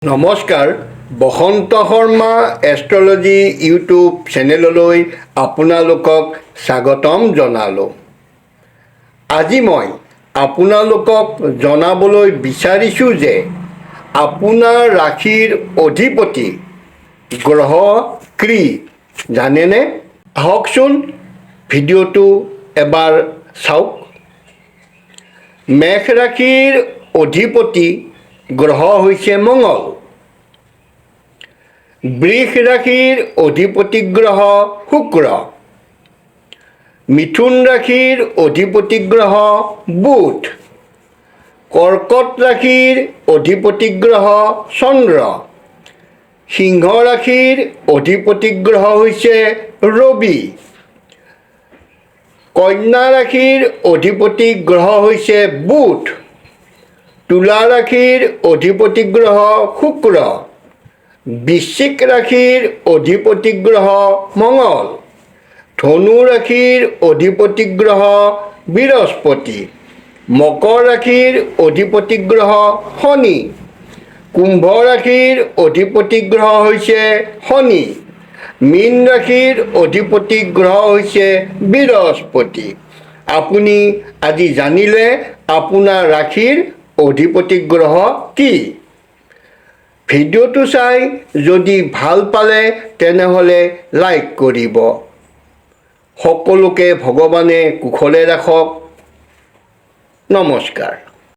নমস্কাৰ, বসন্ত Sharma astrology YouTube চেনেললৈ আপোনালোকক স্বাগতম জনালোঁ। আজি মই আপোনালোকক জনাবলৈ বিচাৰিছোঁ যে আপোনাৰ ৰাশিৰ অধিপতি গ্ৰহ কি জানেনে? আহকচোন, ভিডিঅ'টো এবাৰ চাওক। মেষ ৰাশিৰ অধিপতি গ্ৰহ হৈছে মঙল। বৃষ ৰাশিৰ অধিপতি গ্ৰহ শুক্ৰ। মিথুন ৰাশিৰ অধিপতি গ্ৰহ বুধ। কৰ্কট ৰাশিৰ অধিপতি গ্ৰহ চন্দ্ৰ। সিংহ ৰাশিৰ অধিপতি গ্ৰহ হৈছে ৰবি। কন্যা ৰাশিৰ অধিপতি গ্ৰহ হৈছে বুধ। তুলা ৰাশিৰ অধিপতি গ্ৰহ শুক্ৰ। বৃশ্চিক ৰাশিৰ অধিপতি গ্ৰহ মঙল। ধনু ৰাশিৰ অধিপতি গ্ৰহ বৃহস্পতি। মকৰ ৰাশিৰ অধিপতি গ্ৰহ শনি। কুম্ভ ৰাশিৰ অধিপতি গ্ৰহ হৈছে শনি। মীন ৰাশিৰ অধিপতি গ্ৰহ হৈছে বৃহস্পতি। আপুনি আজি জানিলে আপোনাৰ ৰাশিৰ অধিপতি গ্ৰহ কি। ভিডিঅ'টো চাই যদি ভাল পালে, তেনেহ'লে লাইক কৰিব। সকলোকে ভগৱানে কুশলে ৰাখক। নমস্কাৰ।